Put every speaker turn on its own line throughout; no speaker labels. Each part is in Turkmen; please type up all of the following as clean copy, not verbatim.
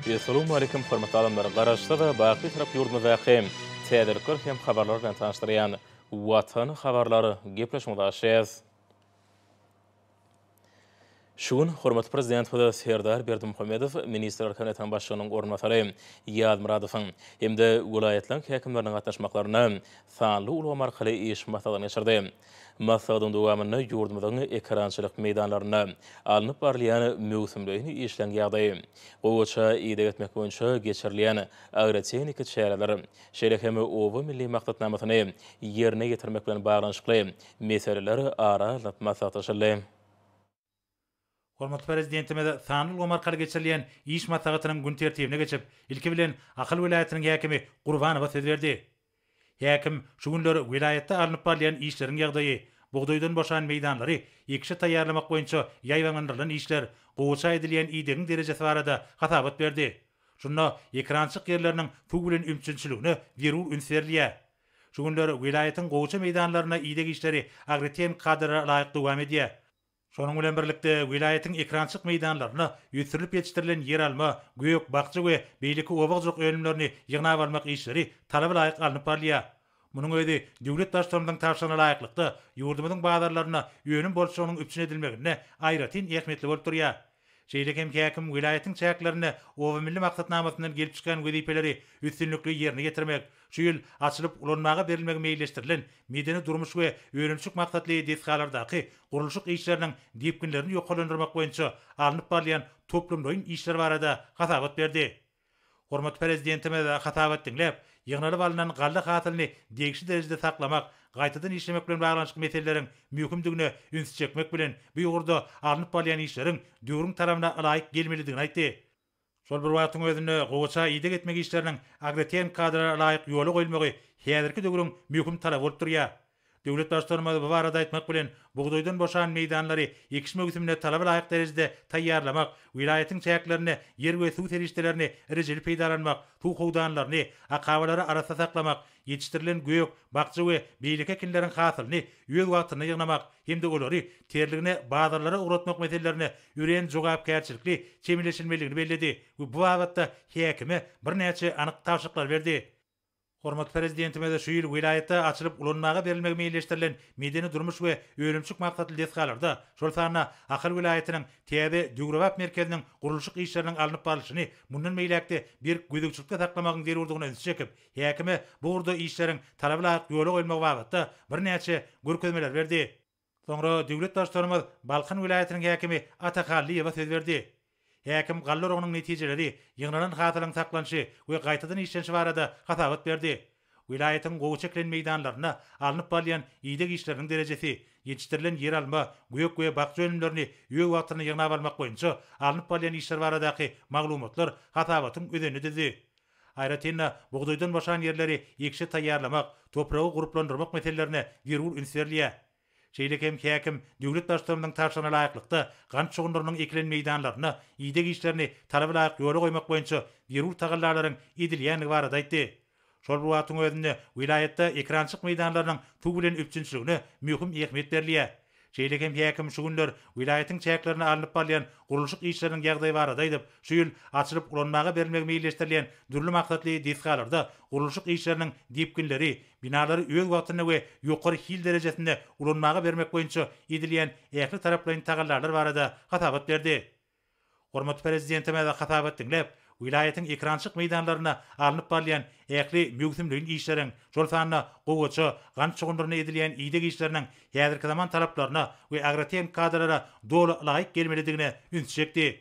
Essalawmaleýkim hormatly adamlar! Garaşsyz, baky Bitarap ýurdumyzdaky täzelikler hem habarlar bilen tanyşdyrýan Watan habarlar gepleşigimizi açýas. Şu gün hormatly Prezidentimiz Serdar Berdimuhamedow Ministrler Kabinetiniň Başlygynyň orunbasary Ýazmyradowyň hem-de welaýatlaryň häkimleriniň gatnaşmaklarynda sanly ulgam arkaly iş maslahatyny geçirdi. Maslahatyň dowamynda ýurdumyzyň ekerançylyk meýdanlarynda alnyp barylýan möwsümleýin işleň ýagdaýy, gowaça ideg etmek boýunça geçirilýän agrotehniki çäreler, şeýle hem Oba milli maksatnamasyny ýerine ýetirmek bilen baglanyşykly meseleler ara alnyp maslahatlaşyldy.
Hormatly Prezidentimiz sanly ulgam arkaly geçirilýän iş maslahatynyň gün tertibine geçip, ilki bilen Ahal welaýatynyň häkimi Gurbanowa söz berdi. Häkim şu günler welaýatda alnyp barylýan işleriň ýagdaýy, bugdaýdan boşan meýdanlary ekişe taýýarlamak boýunça ýaýbaňlandyrylan işler, gowaça edilýän idegiň derejesi barada hasabat berdi. Şunda ekerançylyk ýerleriniň suw bilen üpjünçiligine zerur üns berilýär. Şu günler welaýatyň gowaça meýdanlarynda ideg işleri agrotehniki kadalara laýyk dowam edýär. Şonuň bilen birlikde, welaýatyň ekerançylyk meýdanlarynda ösdürilip ýetişdirilen ýeralma, gök, bakja we beýleki oba hojalyk önümlerini ýygnap almak işleri talaba laýyk alnyp barylýar. Munuň özi döwlet Baştutanymyzyň tabşyrygyna laýyklykda, ýurdumyzyň bazarlarynda önüm bolçulygynyň üpjün edilmeginde aýratyn ähmiýetli bolup durýar. Şeýle hem häkim welaýatyň çäklerinde Oba milli maksatnamasyndan gelip çykýan wezipeleri üstünlikli ýerine ýetirmek, şu ýyl açylyp ulanmaga berilmegi meýilleşdirilen medeni-durmuş we önümçilik maksatly desgalardaky gurluşyk işleriniň depginlerini ýokarlandyrmak boýunça alnyp barylýan toplumlaýyn işler barada hasabat berdi. Hormatly Prezidentimiz hasabat diňläp, ýygnalyp alnan galla hasylyny degişli derejede saklamak, gaýtadan işlemek bilen baglanyşykly meseleleriň möhümdigine ünsi çekmek bilen, bu ugurda alnyp barylýan işleriň döwrüň talabyna ylaýyk gelmelidigini aýtdy. Şol bir wagtyň özünde, gowaça ideg etmek işleriniň agrotehniki kadalara laýyk ýola goýulmagy häzirki döwrüň möhüm talaby bolup durýar. Döwlet Baştutanymyz bu barada aýtmak bilen, bugdaýdan boşan meýdanlary ekiş möwsümine talaba laýyk derejede taýýarlamak, welaýatyň çäklerinde ýer we suw serişdelerini rejeli peýdalanmak, suw howdanlaryny, akabalary arassa saklamak, ýetişdirilen gök, bakja we beýleki ekinleriň hasylyny öz wagtynda ýygnamak hem-de olary terligine bazarlara ugratmak meselelerine örän jogapkärçilikli çemeleşilmelidigini belledi we bu babatda häkime birnäçe anyk tabşyryklary berdi. Hormatly Prezidentimiz şu ýyl welaýatda açylyp ulanmaga berilmegi meýilleşdirilen medeni-durmuş we önümçilik maksatly desgalarda, şol sanda Ahal welaýatynyň täze döwrebap merkeziniň gurluşyk işleriniň alnyp barlyşyny mundan beýläk-de berk gözegçilikde saklamagyň zerurdygyna ünsi çekip, häkime bu ugurda işleriň talaba laýyk ýola goýulmagy babatda birnäçe görkezmeleri berdi. Soňra döwlet Baştutanymyz Balkan welaýatynyň häkimi Ata Hallyýewe söz berdi. Häkim galla oragynyň netijeleri, ýygnalan hasylyň saklanyşy we gaýtadan işlenişi barada hasabat berdi. Welaýatyň gowy çekilen meýdanlarynda alnyp barylýan ideg işleriniň derejesi, ýetişdirilen ýeralma, gök we bakja önümlerini öz wagtynda ýygnap almak boýunça alnyp barylýan işler baradaky maglumatlar hasabatyň özenini düzdi. Aýratyn-da, bugdaýdan boşan ýerleri ekişe taýýarlamak, topragy gurplandyrmak meselelerine zerur üns berilýär. Şeýle hem häkim döwlet Baştutanymyzyň tabşyrygyna laýyklykda, gant şugundyrynyň ekilen meýdanlarynda ideg işlerini talaba laýyk ýola goýmak boýunça zerur tagallalaryň edilýändigi barada aýtdy. Şol bir wagtyň özünde, welaýatda ekerançylyk meýdanlarynyň suw bilen üpjünçiligine möhüm ähmiýet berilýär. Şeýle hem häkim şu günler welaýatyň çäklerinde alnyp barylýan gurluşyk işleriniň ýagdaýy barada aýdyp, şu ýyl açylyp ulanmaga berilmegi meýilleşdirilýän dürli maksatly desgalarda gurluşyk işleriniň depginleri, binalary öz wagtynda we ýokary hil derejesinde ulanmaga bermek boýunça edilýän ähli taraplaýyn tagallalar barada hasabat berdi. Hormatly Prezidentimiz hasabat diňläp, welaýatyň ekerançylyk meýdanlarynda alnyp barylýan ähli möwsümleýin işleriň, şol sanda gowaça, gant şugundyryna edilýän ideg işleriniň häzirki zaman talaplaryna we agrotehniki kadalara doly ylaýyk gelmelidigine ünsi çekdi.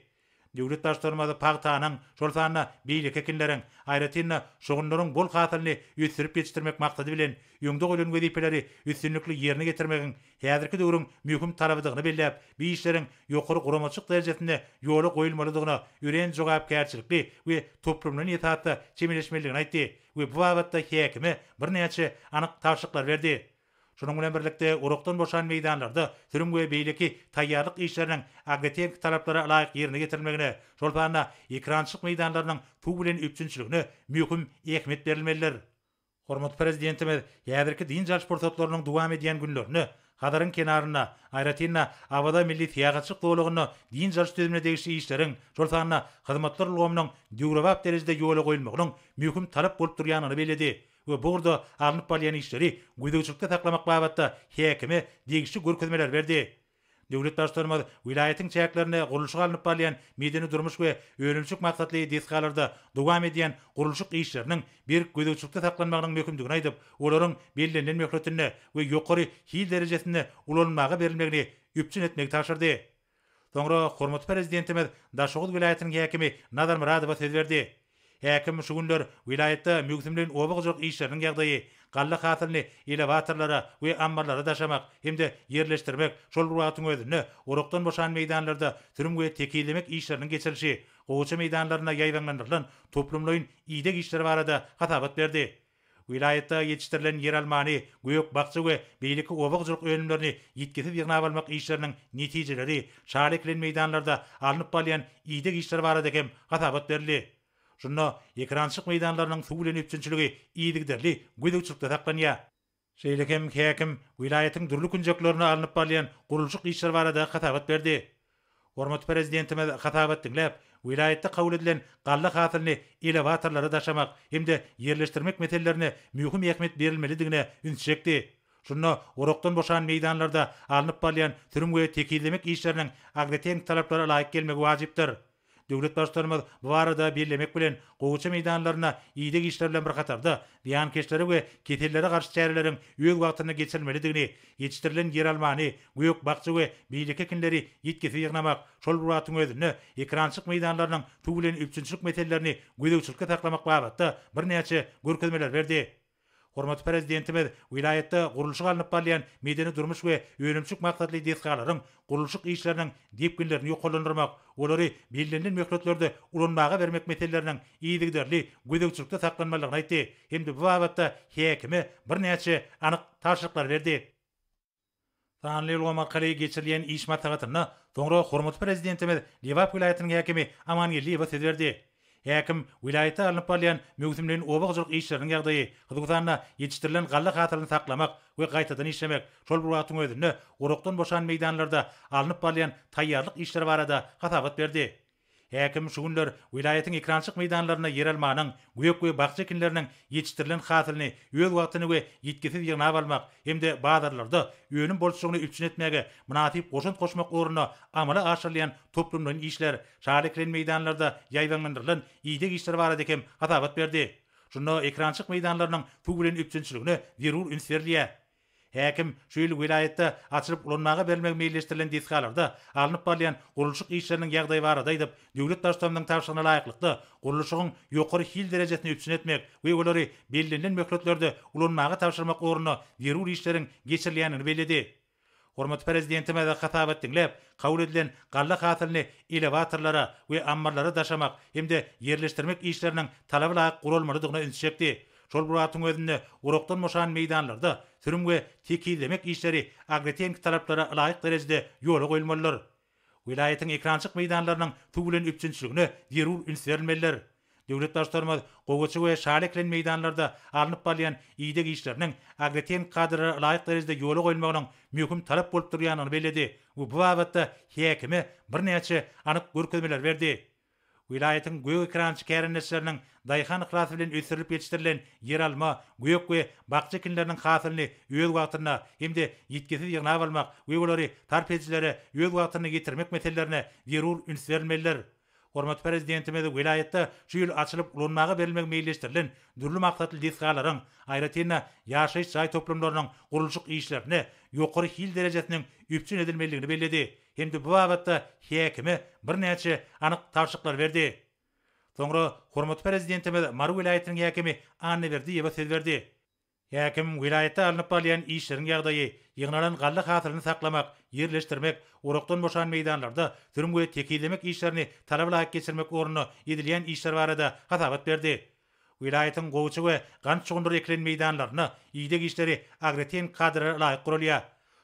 Döwlet Baştutanymyz pagtanyň, şol sanda beýleki ekinleriň, aýratyn-da, şugundyryň bol hasylyny ösdürip ýetişdirmek maksady bilen, öňde goýlan wezipeleri üstünlikli ýerine ýetirmegiň häzirki döwrüň möhüm talabydygyny belläp, bu işleriň ýokary guramaçylyk derejesinde ýola goýulmalydygyna örän jogapkärçilikli we toplumlaýyn esasda çemeleşmelidigini aýtdy we bu babatda häkime birnäçe anyk tabşyryklary berdi. Şunuň bilen birlikde, orakdan boşan meýdanlarda sürüm we beýleki taýýarlyk işleriniň agrotehniki talaplara laýyk ýerine ýetirilmegine, şol sanda ekerançylyk meýdanlarynyň suw bilen üpjünçiligine möhüm ähmiýet berilmelidir. Hormatly Prezidentimiz häzirki dynç alyş pursatlarynyň dowam edýän günlerinde. Hazaryň kenarynda, aýratyn-da, Awaza milli syýahatçylyk zolagynda dynç alyş düzümine degişli işleriň, şol sanda hyzmatlar ulgamynyň döwrebap derejede ýola goýulmagynyň möhüm talap bolup durýandygyny belledi we bu ugurda alnyp barylýan işleri gözegçilikde saklamak babatda häkime degişli görkezmeleri berdi. Döwlet Baştutanymyz welaýatyň çäklerinde gurluşygy alnyp barylýan medeni-durmuş we önümçilik maksatly desgalarda dowam edýän gurluşyk işleriniň berk gözegçilikde saklanmagynyň möhümdigini aýdyp, olaryň bellenilen möhletinde we ýokary hil derejesinde ulanylmaga berilmegini üpjün etmegi tabşyrdy. Soňra hormatly Prezidentimiz Daşoguz welaýatynyň häkimi Nazar Myradowa söz berdi. Häkim şu günler welaýatda möwsümleýin oba hojalyk işleriniň ýagdaýy, galla hasylyny elewatorlara we ammarlara daşamak hem-de ýerleşdirmek, şol bir wagtyň özünde orakdan boşan meýdanlarda sürüm we tekizlemek işleriniň geçirilişi, gowaça meýdanlarynda ýaýbaňlandyrylan toplumlaýyn ideg işleri barada hasabat berdi. Welaýatda ýetişdirilen ýeralmany, gök-bakja we beýleki oba hojalyk önümlerini ýitgisiz ýygnap almak işleriniň netijeleri, şaly ekilen meýdanlarda alnyp barylýan ideg işleri barada hem hasabat berildi. Şunda ekerançylyk meýdanlarynyň suw bilen üpjünçiligi yzygiderli gözegçilikde saklanýar. Şeýle hem häkim welaýatyň dürli künjeklerinde alnyp barylýan gurluşyk işleri barada hasabat berdi. Hormatly Prezidentimiz hasabat diňläp, welaýatda kabul edilen galla hasylyny elewatorlara daşamak hem-de ýerleşdirmek meselelerine möhüm ähmiýet berilmelidigine üns çekdi. Şunda orakdan boşan meýdanlarda alnyp barylýan sürüm we tekizlemek işleriniň agrotehniki talaplara laýyk gelmegi wajypdyr. Döwlet Baştutanymyz bu barada bellemek bilen, gowaça meýdanlarynda ideg işleri bilen bir hatarda, zyýankeşlere we kesellere garşy çäreleriň öz wagtynda geçirilmelidigini, ýetişdirilen ýeralmany, gök-bakja we beýleki ekinleri ýitgisiz ýygnamak, şol bir wagtyň özünde ekerançylyk meýdanlarynyň suw bilen üpjünçilik meselelerini gözegçilikde saklamak babatda birnäçe görkezmeleri berdi. Hormatly Prezidentimiz welaýatda gurluşygy alnyp barylýan medeni-durmuş we önümçilik maksatly desgalaryň gurluşyk işleriniň depginlerini ýokarlandyrmak, olary bellenilen möhletlerde ulanmaga bermek meseleleriniň yzygiderli gözegçilikde saklanmalydygyny aýtdy hem-de bu babatda häkime birnäçe anyk tabşyryklary berdi. Sanly ulgam arkaly geçirilýän iş maslahatynda soňra hormatly Prezidentimiz Lebap welaýatynyň häkimi Aman Geldiýewe söz berdi. Häkim welaýatda alnyp barylýan möwsümleýin oba hojalyk işleriniň ýagdaýy, hususan-da, ýetişdirilen galla hasylyny saklamak we gaýtadan işlemek, şol bir wagtyň özünde orakdan boşan meýdanlarda alnyp barylýan taýýarlyk işleri barada hasabat berdi. Häkim şu günler welaýatyň ekerançylyk meýdanlarynda ýeralmanyň, gök we bakja ekinleriniň ýetişdirilen hasylyny öz wagtynda we ýitgisiz ýygnap almak hem-de bazarlarda önüm bolçulygyny üpjün etmäge mynasyp goşant goşmak ugrunda amala aşyrylýan toplumlaýyn işler, şaly ekilen meýdanlarda ýaýbaňlandyrylan ideg işleri barada hem hasabat berdi. Şunda ekerançylyk meýdanlarynyň suw bilen üpjünçiligine zerur üns berilýär. Häkim şu ýyl welaýatda açylyp ulanmaga berilmegi meýilleşdirilen desgalarda alnyp barylýan gurluşyk işleriniň ýagdaýy barada aýdyp, döwlet Baştutanymyzyň tabşyrygyna laýyklykda, gurluşygyň ýokary hil derejesini üpjün etmek we olary bellenilen möhletlerde ulanmaga tabşyrmak ugrunda zerur işleriň geçirilýändigini belledi. Hormatly Prezidentimiz hasabat diňläp, kabul edilen galla hasylyny elewatorlara we ammarlara daşamak hem-de ýerleşdirmek işleriniň talaba laýyk guralmalydygyna ünsi çekdi. Şol bir wagtyň özünde orakdan boşan meýdanlarda sürüm we tekizlemek işleri agrotehniki talaplara ylaýyk derejede ýola goýulmalydyr. Welaýatyň ekerançylyk meýdanlarynyň suw bilen üpjünçiligine zerur üns berilmelidir. Döwlet Baştutanymyz gowaça we şaly ekilen meýdanlarda alnyp barylýan ideg işleriniň agrotehniki kadalara ylaýyk derejede ýola goýulmagynyň möhüm talap bolup durýandygyny belledi we bu babatda häkime birnäçe anyk görkezmeleri berdi. Welaýatyň gök ekerançy kärendeçileriniň daýhan yhlasy bilen ösdürilip ýetişdirilen ýeralma, gök we bakja ekinleriniň hasylyny öz wagtynda hem-de ýitgisiz ýygnap almak we olary sarp edijilere öz wagtynda ýetirmek meselelerine zerur üns berilmelidir. Hormatly Prezidentimiz welaýatda şu ýyl açylyp ulanmaga berilmegi meýilleşdirilen dürli maksatly desgalaryň, aýratyn-da, ýaşaýyş jaý toplumlarynyň gurluşyk işlerinde ýokary hil derejesiniň üpjün edilmelidigini belledi. hem-de bu babatda häkime birnäçe anyk tabşyryklary berdi. Soňra hormatly Prezidentimiz Mary welaýatynyň häkimi Annaberdiýewe söz berdi. Häkim welaýatda alnyp barylýan işleriň ýagdaýy, ýygnalan galla hasylyny saklamak, ýerleşdirmek, orakdan boşan meýdanlarda sürüm we tekizlemek işlerini talaba laýyk geçirmek ugrunda edilýän işler barada hasabat berdi. Welaýatyň gowaça we gant şugundyry ekilen meýdanlarynda ideg işleri agrotehniki kadalara laýyk guralýar.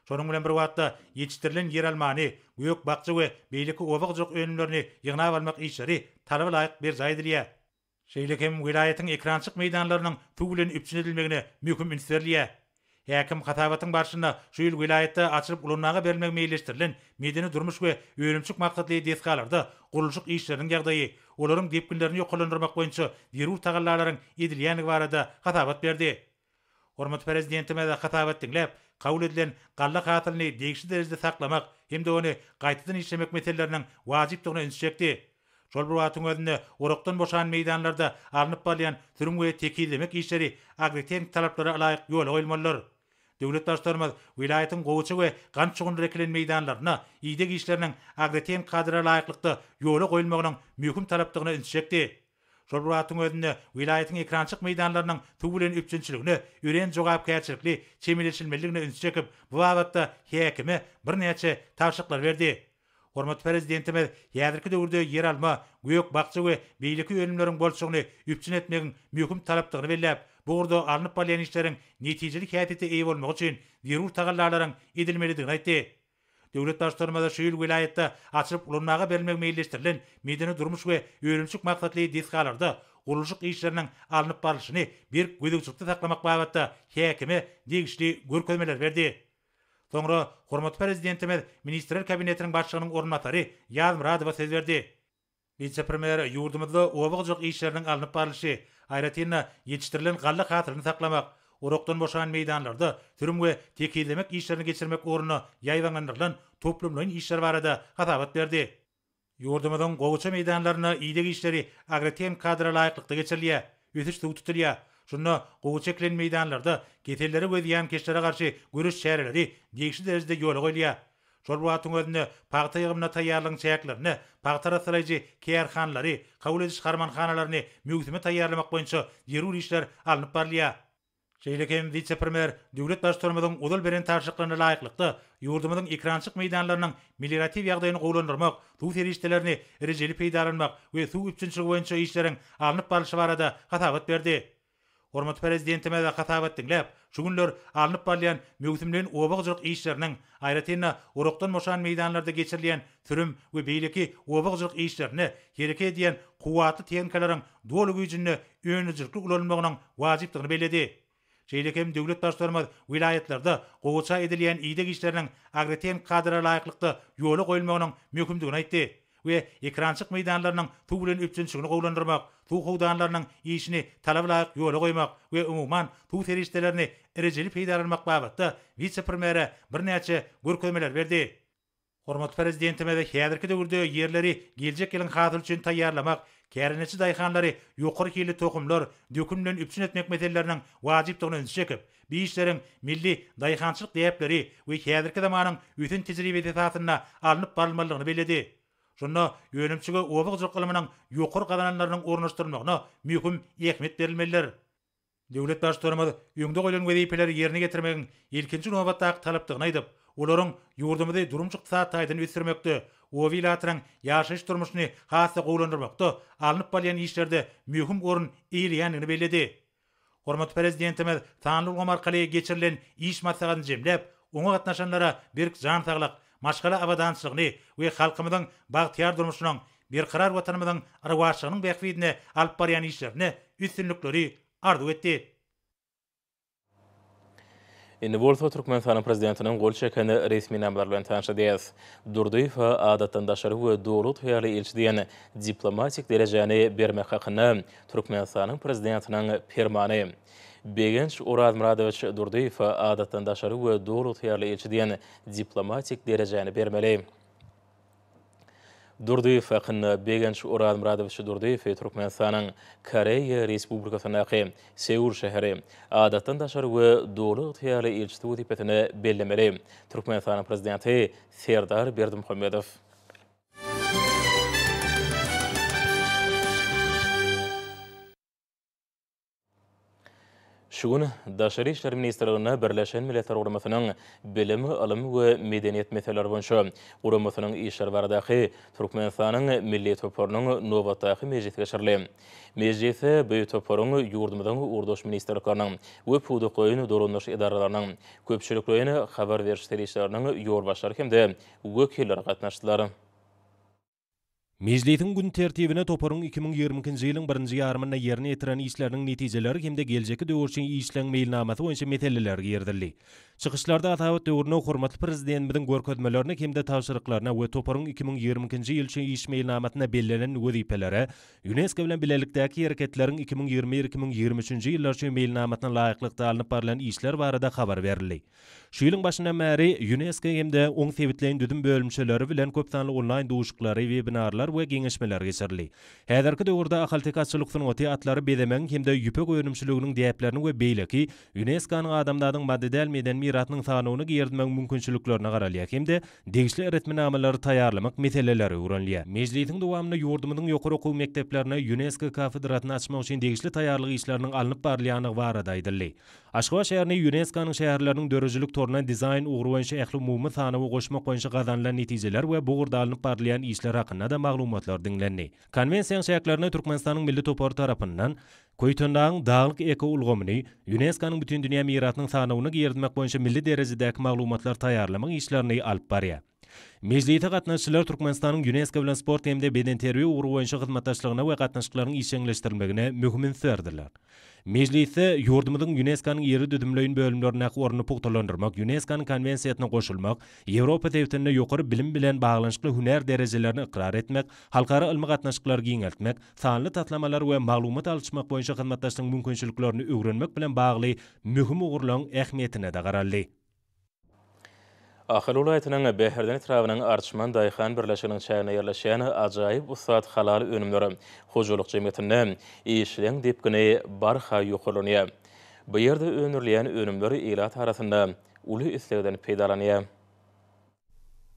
Şonuň bilen bir wagtda, ýetişdirilen ýeralmany, gök-bakja we beýleki oba hojalyk önümlerini ýygnap almak işleri talaba laýyk berjaý edilýär. Şeýle hem welaýatyň ekerançylyk meýdanlarynyň suw bilen üpjün edilmegine möhüm üns berilýär. Häkim hasabatyň barşynda şu ýyl welaýatda açylyp ulanmaga berilmegi meýilleşdirilen medeni-durmuş we önümçilik maksatly desgalarda gurluşyk işleriniň ýagdaýy, olaryň depginlerini ýokarlandyrmak boýunça zerur tagallalaryň edilýändigi barada hasabat berdi. Hormatly Prezidentimiz hasabat diňläp, kabul edilen galla hasylyny degişli derejede saklamak hem-de ony gaýtadan işlemek meseleleriniň wajypdygyna ünsi çekdi. Şol bir wagtyň özünde, orakdan boşan meýdanlarda alnyp barylýan sürüm we tekizlemek işleri agrotehniki talaplara ylaýyk ýola goýulmalydyr. Döwlet Baştutanymyz welaýatyň gowaça we gant şugundyry ekilen meýdanlarynda ideg işleriniň agrotehniki kadalara laýyklykda ýola goýulmagynyň möhüm talapdygyna ünsi çekdi. Şol bir wagtyň özünde, welaýatyň ekerançylyk meýdanlarynyň suw bilen üpjünçiligine örän jogapkärçilikli çemeleşilmelidigine ünsi çekip, bu babatda häkime birnäçe tabşyryklary berdi. Hormatly Prezidentimiz häzirki döwürde ýeralma, gök-bakja we beýleki önümleriň bolçugyny üpjün etmegiň möhüm talapdygyny belläp, bu ugurda alnyp barylýan işleriň netijeli häsiýete eýe bolmagy üçin zerur tagallalaryň edilmelidigini aýtdy. Döwlet Baştutanymyz şu ýyl welaýatda açylyp ulanmaga berilmegi meýilleşdirilen medeni-durmuş we önümçilik maksatly desgalarda gurluşyk işleriniň alnyp barlyşyny berk gözegçilikde saklamak babatda häkime degişli görkezmeleri berdi. Soňra hormatly Prezidentimiz Ministrler Kabinetiniň Başlygynyň orunbasary Ýazmyradowa söz berdi. Wise-premýer ýurdumyzda oba hojalyk işleriniň alnyp barlyşy, aýratyn-da, ýetişdirilen galla hasylyny saklamak, orakdan boşan meýdanlarda sürüm we tekizlemek işlerini geçirmek ugrunda ýaýbaňlandyrylan toplumlaýyn işler barada hasabat berdi. Ýurdumyzyň gowaça meýdanlarynda ideg işleri agrotehniki kadra laýyklykda geçirilýär, ösüş suw tutulýar. Şunda gowaça ekilen meýdanlarda kesellere we zyýankeşlere garşy göreş çäreleri degişli derejede ýola goýulýar. Şol bir wagtyň özünde pagta ýygymyna taýýarlygyň çäklerinde pagta arassalaýjy kärhanalary, kabul ediş harmanhanalaryny möwsüme taýýarlamak boýunça zerur işler alnyp barylýar. Şeýle hem wise-premýer döwlet Baştutanymyzyň ozal beren tabşyryklaryna laýyklykda, ýurdumyzyň ekerançylyk meýdanlarynyň melioratiw ýagdaýyny gowulandyrmak, suw serişdelerini rejeli peýdalanmak we suw üpjünçiligi boýunça işleriň alnyp barlyşy barada hasabat berdi. Hormatly Prezidentimiz hasabat diňläp, şu günler alnyp barylýan möwsümleýin oba hojalyk işleriniň, aýratyn-da, orakdan boşan meýdanlarda geçirilýän sürüm we beýleki oba hojalyk işlerinde hereket edýän kuwwatly tehnikalaryň doly güýjünde öndürijilikli ulanylmagynyň wajypdygyny belledi. Şeýle hem döwlet Baştutanymyz welaýatlarda gowaça edilýän ideg işleriniň agrotehniki kadalara laýyklykda ýola goýulmagynyň möhümdigini aýtdy we ekerançylyk meýdanlarynyň suw bilen üpjünçiligini gowulandyrmak, suw howdanlarynyň işini talaba laýyk ýola goýmak we umuman, suw serişdelerini rejeli peýdalanmak babatda wise-premýere birnäçe görkezmeleri berdi. Hormatly Prezidentimiz häzirki döwürde ýerleri geljek ýylyň hasyly üçin taýýarlamak, kärendeçi daýhanlary ýokary hilli tohumlar, dökün bilen üpjün etmek meseleleriniň wajypdygyna ünsi çekip, bu işleriň milli daýhançylyk däpleri we häzirki zamanyň ösen tejribesi esasynda alnyp barylmalydygyny belledi. Şunda önümçige oba hojalyk ylmynyň ýokary gazananlarynyň ornaşdyrylmagyna möhüm ähmiýet berilmelidir. Döwlet Baştutanymyz öňde goýlan wezipeleri ýerine ýetirmegiň ilkinji nobatdaky talapdygyny aýdyp, olaryň ýurdumyzy durmuş-ykdysady taýdan ösdürmekde, oba ilatynyň ýaşaýyş-durmuşyny has-da gowulandyrmakda alnyp barylýan işlerde möhüm orun eýeleýändigini belledi. Hormatly Prezidentimiz sanly ulgam arkaly geçirilen iş maslahatyny jemläp, oňa gatnaşanlara berk jan saglyk, maşgala abadançylygyny we halkymyzyň bagtyýar durmuşynyň, berkarar Watanymyzyň rowaçlygynyň bähbidine alyp barýan işlerinde üstünlikleri arzuw etdi.
Indi bolsa Türkmenistanyň Prezidentiniň gol çeken resminamalary bilen tanyş edýäris. Durdyýewe adatdan daşary we doly ygtyýarly ilçi diýen diplomatik derejäni bermek hakynda Türkmenistanyň Prezidentiniň Permany. Begenç Orazmyradowiç Durdyýewe adatdan daşary we doly ygtyýarly ilçi diýen diplomatik derejäni bermeli. Durdyýew hakynda Begenç Orazmyradowiç Durdyýewi Türkmenistanyň Koreýa Respublikasyndaky Seul şäheri Adatdan daşary we Doly ygtyýarly ilçisi wezipesine bellemeli. Türkmenistanyň Prezidenti Serdar Berdimuhamedow. Şu gün Daşary işler ministrliginde Birleşen Milletler Guramasynyň Bilim, ylym we medeniýet meseleleri boýunça guramasynyň işleri baradaky Türkmenistanyň Milli toparynyň nobatdaky mejlisi geçirildi. Mejlise bu toparyň ýurdumyzyň ugurdaş ministrlikleriniň we pudaklaýyn dolandyryş edaralarynyň, köpçülikleýin habar beriş serişdeleriniň ýolbaşçylary hem-de wekilleri gatnaşdylar.
Mejlisiň gün tertibine toparyň 2022-nji ýylyň birinji ýarymynda ýerine ýetiren işleriniň netijeleri hem-de geljekki döwür üçin işleň meýilnamasy boýunça meseleler girizildi. Çykyşlarda hasabat döwründe hormatly Prezidentimiziň görkezmelerine hem-de tabşyryklaryna we toparyň 2022-nji ýyl üçin iş meýilnamasynda bellenen wezipelere, Ýunesko bilen bilelikdäki hereketleriň 2021, 2023-nji ýyllar üçin meýilnamasyna laýyklykda alnyp barlan işler barada habar berildi. Şu ýylyň başyndan bäri Ýunesko hem-de oň sebitleýin düzüm bölümçeleri bilen köp sanly onlaýn duşuşyklary, webinarlar we geňeşmeler geçirildi. Häzirki döwürde ahalteke atçylyk sungaty, atlary bezemegiň hem-de ýüpek önümçiliginiň däplerini we beýleki Ýunesko-nyň adamzadyň maddy däl medeni mirasynyň sanawyna girizmegiň mümkinçiliklerine garalýar hem-de degişli resminamalary taýýarlamak meseleleri öwrenilýär. Mejlisiň dowamynda ýurdumyzyň ýokary okuw mekdeplerinde Ýunesko kafedrasyny açmak üçin degişli taýýarlyk işleriniň alnyp barylýandygy barada aýdyldy. Aşgabat şäherini Ýunesko-nyň şäherleriniň döredijilik toruna dizaýn ugry boýunça ählumumy sanawa goşmak boýunça gazanylan netijeler we bu ugurda alnyp barylýan işler hakynda-da maglumatlar diňlendi. Konwensiýanyň çäklerinde Türkmenistanyň milli topary tarapyndan Köýtendagyň daglyk ekoulgamyny Ýunesko-nyň Bütindünýä mirasynyň sanawyna girizmek boýunça milli derejedäki maglumatlar taýýarlamak işlerini alyp barýar. Mejlise gatnaşyjylar Türkmenistanyň Ýunesko bilen sport hem-de bedenterbiýe ugry boýunça hyzmatdaşlygyna we gatnaşyklaryň işjeňleşdirilmegine möhüm üns berdiler. Mejlisde ýurdumyzyň Ýunesko-nyň iri düzümleýin bölümlerindäki ornuny pugtalandyrmak, Ýunesko-nyň Konwensiýasyna goşulmak, Ýewropa sebitinde ýokary bilim bilen baglanyşykly hünär derejelerini ykrar etmek, halkara ylmy gatnaşyklary giňeltmek, sanly taslamalar we maglumat alyşmak boýunça hyzmatdaşlygyň mümkinçiliklerini öwrenmek bilen bagly möhüm ugurlaryň ähmiýetine-de garaldy.
Ahal welaýatynyň Bäherden etrabynyň Arçman daýhan birleşiginiň çäginde ýerleşýän Ajaýyp ussat halal önümleri hojalyk jemgyýetinde işleň depgini barha ýokarlanýar. Bu ýerde öndürilýän önümler ilat arasynda uly islegden peýdalanýar.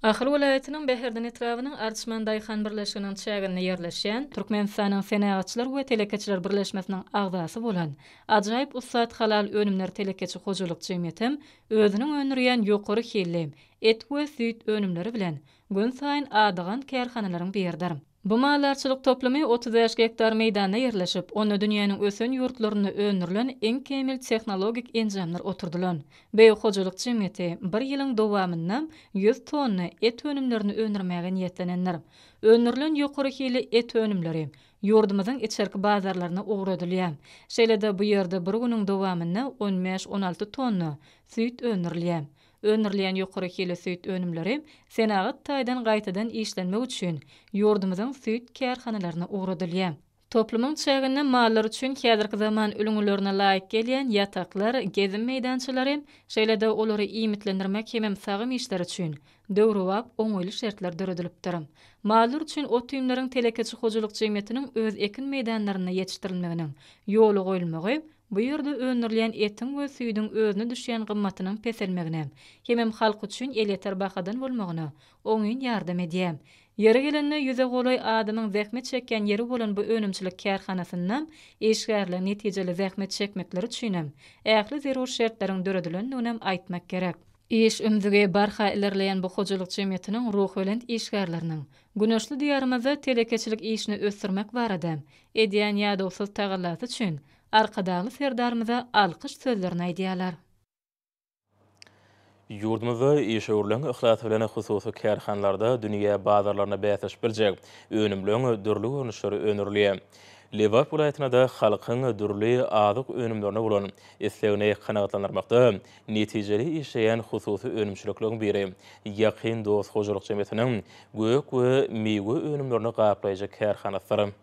Ahal welaýatynyň Bäherden etrabynyň Arçman daýhan birleşiginiň çäginde ýerleşýän Türkmenistanyň Senagatçylar we telekeçiler birleşmesiniň agzasy bolan Ajaýyp ussat halal önümler telekeçi hojalyk jemgyýetem özüniň öndürýän ýokary hilli et we süýt önümleri bilen günsaýyn adygan kärhanalaryň biridir. Bu maldarçylyk toplumy 35 gektar meýdanda ýerleşip, onda dünýäniň ösen ýurtlarynda öndürilen iň kämil tehnologik enjamlar oturdylan. Bu hojalyk jemgyýeti bir ýylyň dowamynda 100 tonna et önümlerini öndürmäge niýetlenendir. Öndürilen ýokary hilli et önümleri ýurdumyzyň içerki bazarlaryna ugradylýar. Şeýle-de bu ýerde bir günüň dowamynda on bäş-on alty tonna süýt öndürilýär. Öndürilýän ýokary hilli süýt önümleri senagat taýdan gaýtadan işlenmek üçin ýurdumyzyň süýt kärhanalaryna ugradylýar. Toplumyň çäginde mallar üçin häzirki zaman ülňülerine laýyk gelýän ýataklar, gezim meýdançalary, şeýle-de olary iýmitlendirmek hemem sagym işleri üçin döwrebap oňaýly şertler döredilipdir. Mallar üçin ot-iýmleriň telekeçi hojalyk jemgyýetiniň öz ekin meýdanlarynda ýetişdirilmeginiň ýola goýulmagy bu ýerde öndürilýän etiň we süýdüň özüne düşýän gymmatynyň peselmegine hemem halk üçin elýeter bahadan bolmagyna oňyn ýardam edýär. Ýeri gelende, ýüze golaý adamyň zähmet çekýän ýeri bolan bu önümçilik kärhanasynda işgärleriň netijeli zähmet çekmekleri üçinem ähli zerur şertleriň döredilendiginem aýtmak gerek. Iş ümzügi barha ilerleýän bu hojalyk jemgyýetiniň ruhubelent işgärleriniň güneşli Diýarymyzda telekeçilik işini ösdürmek barada edýän ýadawsyz tagallasy üçin Arkadagly Serdarymyza alkyş sözlerini aýdýarlar.
Ýurdumyzda işewürligiň yhlasy bilen hususy kärhanalarda dünýä bazarlarynda bäsleşip biljek önümleň dürli görnüşleri öndürilýär. Lebap welaýatynda-da halkyň dürli azyk önümlerine bolan islegini kanagatlandyrmakda netijeli işleýän hususy önümçilikleriň biri Ýakyn dost hojalyk jemgyýetiniň gök we miwe önümlerini gaplaýjy kärhanasydyr.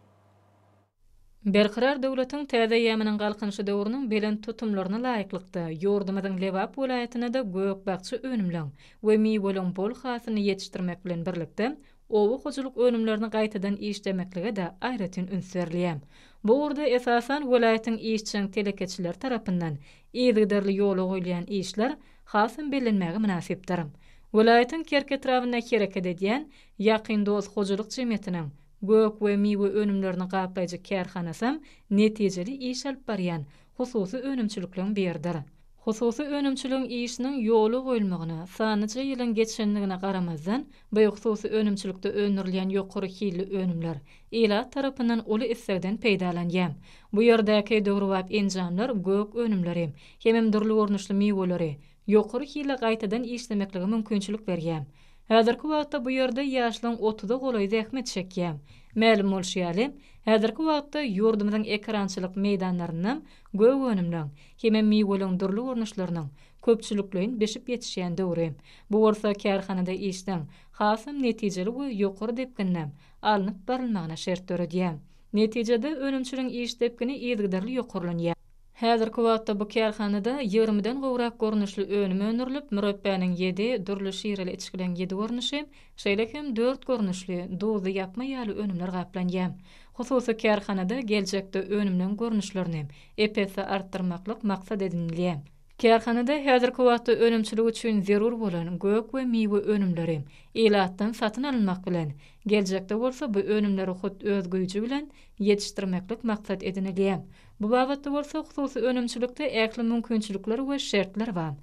Berkarar döwletiň täze eýýamynyň Galkynyşy döwrüniň belent tutumlaryna laýyklykda, ýurdumyzyň Lebap welaýatynda-da gök-bakja önümleň we miweleň bol hasylyny ýetişdirmek bilen birlikde, oba hojalyk önümlerini gaýtadan işlemeklige-de aýratyn üns berilýär. Bu ugurda, esasan, welaýatyň işjeň telekeçileri tarapyndan yzygiderli ýola goýulýan işler hasam bellenmäge mynasypdyr. Welaýatyň Kerki etrabynda hereket edýän Ýakyn dost hojalyk jemgyýetiniň Gök we miwe önümlerini gaplaýjy kärhanasam netijeli iş alyp barýan hususy önümçilikleriň biridir. Hususy önümçiligiň işiniň ýola goýulmagyna sanlyja ýylyň geçendigine garamazdan, bu hususy önümçilikde öndürilýän ýokary hilli önümler ilat tarapyndan uly islegden peýdalanýar. Bu ýerdäki döwrebap enjamlar gök önümleri hemem dürli görnüşli miweleri ýokary hilli gaýtadan işlemeklige mümkinçilik berýär. Häzirki wagtda bu ýerde ýaşlaryň otuza golaýy zähmet çekýär. Mälim bolşy ýaly, häzirki wagtda ýurdumyzyň ekerançylyk meýdanlarynda gök önümleň hemem miweleň dürli görnüşleriniň köpçülikleýin bişip ýetişýän döwri. Bu bolsa kärhanada işleň hasam netijeli we ýokary depginde alnyp barylmagyna şert döredýär. Netijede, önümçiligiň iş depgini yzygiderli ýokarlanýar. Häzirki wagtda bu kärhanada ýigrimiden gowrak görnüşli önüm öndürilip, mürepbäniň ýedi, dürli şireli içgileň ýedi görnüşi, şeýle hem dört görnüşli duzly ýapma ýaly önümler gaplanýar. Hususy kärhanada geljekde önümleň görnüşlerini ep-esli artdyrmaklyk maksat edinilýär. Kärhanada häzirki wagtda önümçilik üçin zerur bolan gök we miwe önümleri ilatdan satyn alynmak bilen, geljekde bolsa bu önümleri hut öz güýji bilen ýetişdirmeklik maksat edinilýär. Bu babatda bolsa hususy önümçilikde ähli mümkinçilikler we şertler bar.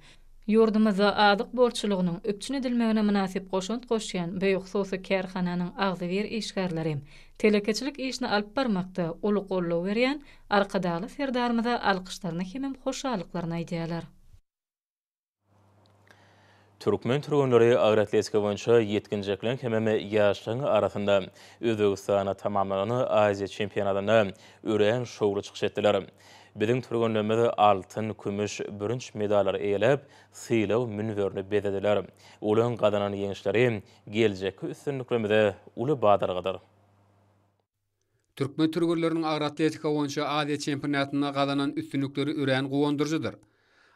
Ýurdumyzda azyk bolçulygynyň üpjün edilmegine mynasyp goşant goşýan bu hususy kärhananyň agzybir işgärleri telekeçilik işini alyp barmakda uly goldaw berýän Arkadagly Serdarymyza alkyşlaryny hemem hoşallyklaryny aýdýarlar.
Türkmen türgenleri agyr atletika boýunça ýetginjekleň hemem ýaşlaryň arasynda Özbegistanda tamamlanan Aziýa çempionatynda örän şowly çykyş etdiler. Biziň türgenlerimiz altyn, kümüş, bürünç medallary eýeläp, sylag münberini bezediler. Olaryň gazanan ýeňişleri geljekki üstünliklerimize uly badalgadyr.
Türkmen türgenleriniň agyr atletika boýunça Aziýa çempionatynda gazanan üstünlikleri örän guwandyryjydyr.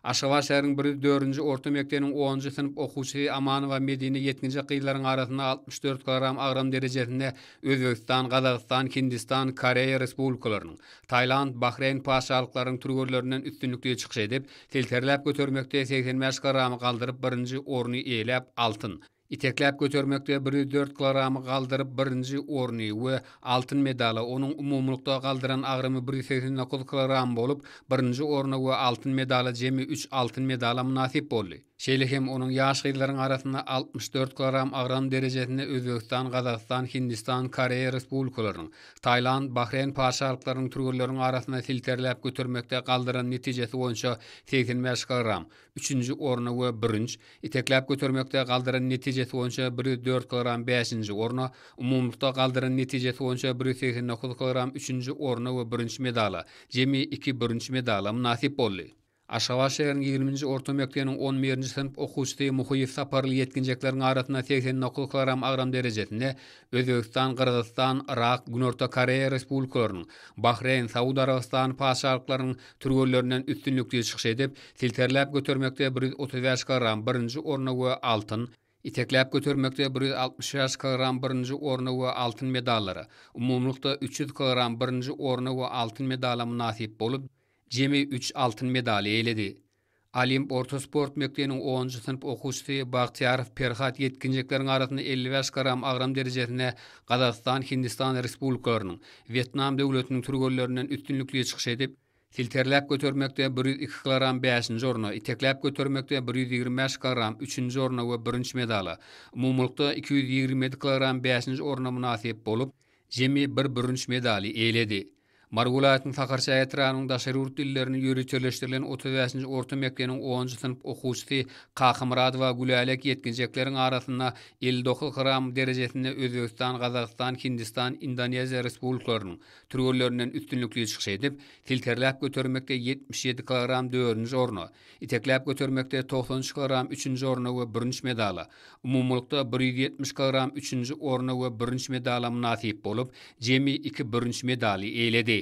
Aşgabat şäheriniň 104-nji orta mekdebiniň onunjy synp okuwçysy Amanowa Medine ýetginjek gyzlaryň arasynda 64 kilogram agram derejesinde Özbegistan, Gazagystan, Hindistan, Koreýa Respublikalarynyň, Tailand, Bahreýn Patyşalyklarynyň türgenlerinden üstünlikli çykyş edip, silterläp götermekde 85 kilogramy galdyryp birinji orny eýeläp, altyn, Itekläp götermekde 104 kilogramy galdyryp birinji orny we altyn medala, onuň umumylykda galdyran agramy 189 kilogram bolup, birinji orna we altyn medala jemi üç altyn medala mynasyp boldy. Şeýle hem onuň ýaş gyzlaryň arasynda 64 kilogram agram derejesinde Özbegistan, Gazagystan, Hindistan, Koreýa Respublikalarynyň, Tailand, Bahreýn Patyşalyklarynyň türgenleriniň arasynda silterläp götermekde galdyran netijesi boýunça 85 kilogram, üçünji orna we bürünç, itekläp götermekde galdyran netijesi boýunça 104 kilogram bäşinji orna, umumylykda galdyran netijesi boýunça 189 kilogram üçünji orna we bürünç medala, jemi iki bürünç medala mynasyp boldy. Aşgabat şäheriniň ýigriminji orta mekdebiniň on birinji synp okuwçysy Muhyýew Saparly ýetginjekleriň arasynda 89 kilogram agram derejesinde Özbegistan, Gyrgyzystan, Yrak, Günorta Koreýa Respublikalarynyň, Bahreýn, Saud Arabystany Patyşalyklarynyň türgenlerinden üstünlikli çykyş edip, silterläp götermekde 135 kilogram birinji orna we altyn, itekläp götermekde 165 kilogram birinji orna we altyn medallara, umumylykda 300 kilogram birinji orna we altyn medala mynasyp bolup, jemi üç altyn medaly eýeledi. Olimp orta sport mekdebiniň onunjy synp okuwçysy Bagtyýarow Perhat ýetginjekleriň arasynda 55 gram agram derejesinde Gazagystan, Hindistan Respublikalarynyň, Wýetnam döwletiniň türgenlerinden üstünlikli çykyş edip, silterläp götermekde 102 kilogram bäşinji orna, itekläp götermekde 125 kilogram üçünji orna we bürünç medala, umumylykda 227 kilogram bäşinji orna mynasyp bolup, jemi bir bürünç medaly eýeledi. Mary welaýatynyň Sakarçäge etrabynyň daşary ýurt dillerini ýöriteleşdirilen 35-nji orta mekdebiniň onunjy synp okuwçysy Kakamyradowa Gülälek ýetginjekleriň arasynda 59 gram derejesinde Özbegistan, Gazagystan, Hindistan, Indoneziýa Respublikalarynyň türgenlerinden üstünlikli çykyş edip, silterläp götermekde 77 kilogram dördünji orna, itekläp götermekde 93 kilogram üçünji orna we bürünç medala, umumylykda 170 kilogram üçünji orna we bürünç medala mynasyp bolup, jemi iki bürünç medaly eýeledi.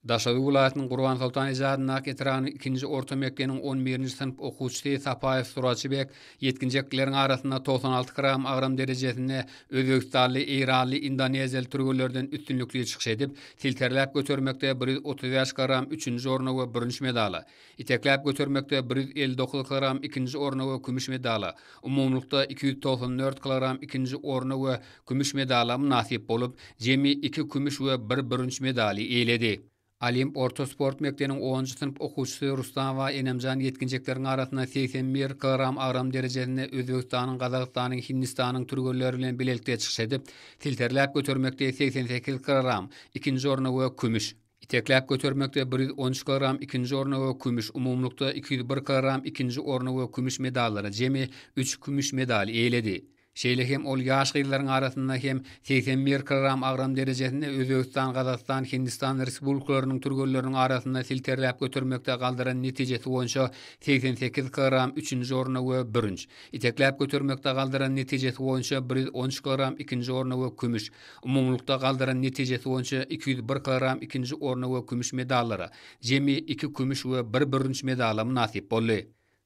Daşoguz welaýatynyň Gurbansoltan eje adyndaky etrabynyň ikinji orta mekdebiniň on birinji synp okuwçysy Sapaýew Suraçybek ýetginjekleriň arasynda 96 kilogram agram derejesinde özbegistanly, eýranly, indoneziýaly türgenlerden üstünlikli çykyş edip, silterläp götermekde 135 kilogram üçünji orna we bürünç medala, Itekläp götermekde 159 kilogram ikinji orna we kümüş medala, umumylykda 294 kilogram ikinji orna we kümüş medala mynasyp bolup, jemi iki kümüş we bir bürünç medaly eýeledi. Olimp orta sport mekdebiniň onunjy synp okuwçysy Rustamowa Enemjan ýetginjekleriň arasynda 81 kilogram agram derejesinde Özbegistanyň, Gazagystanyň, Hindistanyň türgenleri bilen bilelikde çykyş edip, silterläp götermekde 88 kilogram ikinji orna we kümüş, Itekläp götermekde 113 kilogram ikinji orna we kümüş, umumylykda 201 kilogram ikinji orna we kümüş medallara jemi üç kümüş medaly eýeledi. Şeýle hem ol ýaş gyzlaryň arasynda hem 81 kilogram agram derejesinde Özbegistan, Gazagystan, Hindistan Respublikalarynyň türgenleriniň arasynda silterläp götermekde galdyran netijesi boýunça 88 kilogram üçünji orna we bürünç, itekläp götermekde galdyran netijesi boýunça 113 kilogram ikinji orna we kümüş, umumylykda galdyran netijesi boýunça 201 kilogram ikinji orna we kümüş medallara, jemi iki kümüş we bir bürünç medala mynasyp boldy.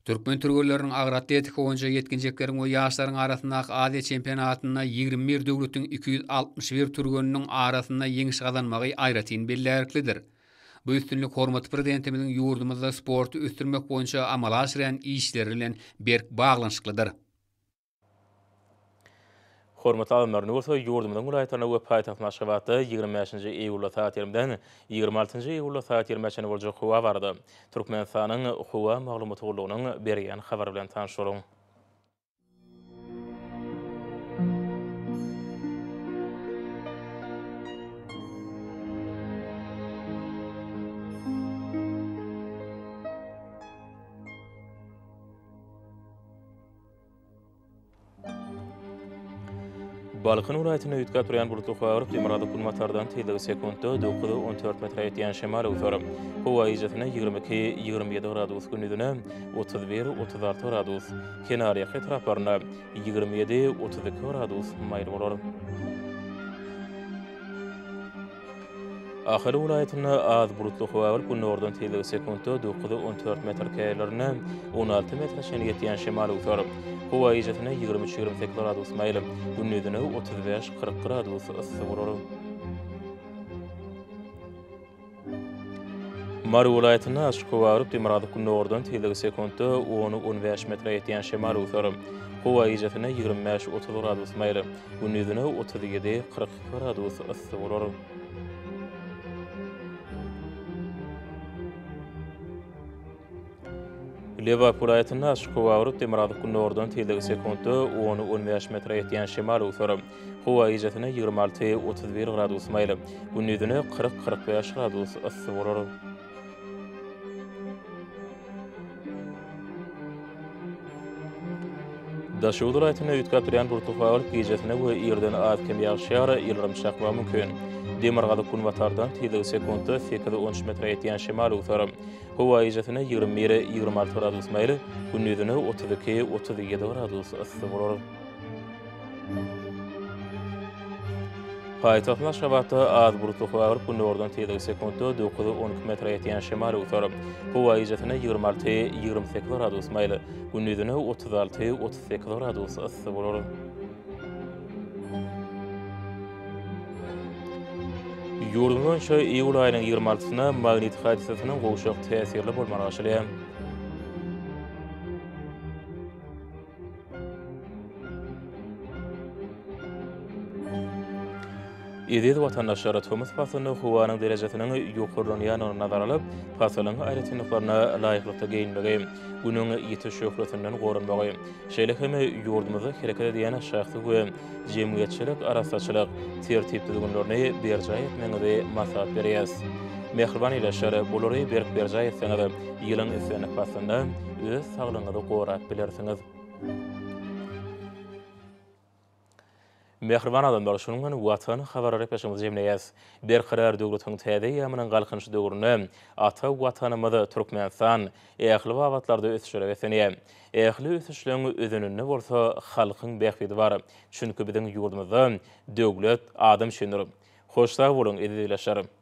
Türkmen türgenleriniň agyr atletika boýunça ýetginjekleriň we ýaşlaryň arasyndaky Aziýa çempionatynda 21 döwletiň 261 türgeniniň arasynda ýeňiş gazanmagy aýratyn bellärliklidir. Bu üstünlik hormatly Prezidentimiziň ýurdumyzda sporty ösdürmek boýunça amala aşyrýan işleri bilen berk baglanyşyklydyr.
Hormatly alymlar, indi bolsa ýurdumyzyň welaýatlarynda we paýtagtymyz Aşgabatda 25-nji iýulda sagat ýigrimiden 26-njy iýulda sagat ýigrimä çenli boljak howa barada Türkmenistanyň Howa maglumat gullugynyň berýän habary bilen tanyş boluň. Balkan welaýatynda üýtgäp durýan bulutly howa bolup, demirgazyk-günbatardan tizligi sekuntda 9-14 metre ýetýän şemal öwser. Howa gijesine 22, 27 gradus, gündizine 31, 36 gradus, kenarýaka etraplarynda 27, 32 gradus maýyl bolar. Ahal welaýatynda az bulutly howa bolup, gündogardan tizligi sekuntda 9-14 metr, käýerlerinde 16 metre çenli ýetýän şemal öwser. Howa gijesine 23-28 gradus maýyl, gündizine 35-40 gradus yssy bolar. Mary welaýatynda açyk howa bolup, demirgazyk-gündogardan tizligi sekuntda on-on bäş metre ýetýän şemal öwser. Howa gijesine 25-30 gradus maýyl, gündizine 37-42 gradus yssy bolar. Lebap welaýatynda açyk howa bolup, demirgazyk-gündogardan tizligi sekuntda on-on bäş metre ýetýän şemal öwser. Howa gijesine 26, 31 gradus maýyl, gündizine 40, 45 gradus yssy bolar. Daşoguz welaýatynda üýtgäp durýan bulutly howa bolup, gijesine we irden az-kem ýagyş ýagar, ýyldyrym çakmagy mümkin. Demirgazyk-günbatardan tizligi sekuntda sekiz-on üç metre ýetýän şemal öwser. Howa gijesine 21, 26 gradus maýyl, gündizine 32, 37 gradus yssy bolar. Paýtagtymyz Aşgabatda az bulutly howa bolup, gündogardan tizligi sekuntda 9-12 metre ýetýän şemal öwser. Howa gijesine 26, 28 gradus maýyl, gündizine 36, 38 gradus yssy bolar. Ýurdumyz boýunça iýul aýynyň 26-syna magnit hadysasynyň gowşak täsirli bolmagy garaşylýar. Eziz watandaşlar, tomus paslynda howanyň derejesiniň ýokarlanýandygyny nazara alyp, pasylyň aýratynlyklaryna laýyklykda geýinmegi, Günüň ýiti şöhlesinden goranmagy, şeýle hem ýurdumyzda hereket edýän şahsy we jemgyýetçilik arassaçylyk tertip-düzgünlerini berjaý etmegiňizi maslahat berýäris. Mähriban ildeşler, bulary berk berjaý etseňiz, ýylyň islendik paslynda öz saglygyňyzy gorap bilersiňiz. Mähriban adamlar, şunuň bilen Watan habarlar gepleşigimizi jemleýäris. Berkarar döwletiň täze eýýamynyň Galkynyşy döwründe ata Watanymyz Türkmenistan ähli babatlarda ösüşlere beslenýär. Ähli ösüşleň özeninde bolsa halkyň bähbidi bar. Çünki biziň ýurdumyzda döwlet adam üçindir. Hoş sag boluň, eziz ildeşler!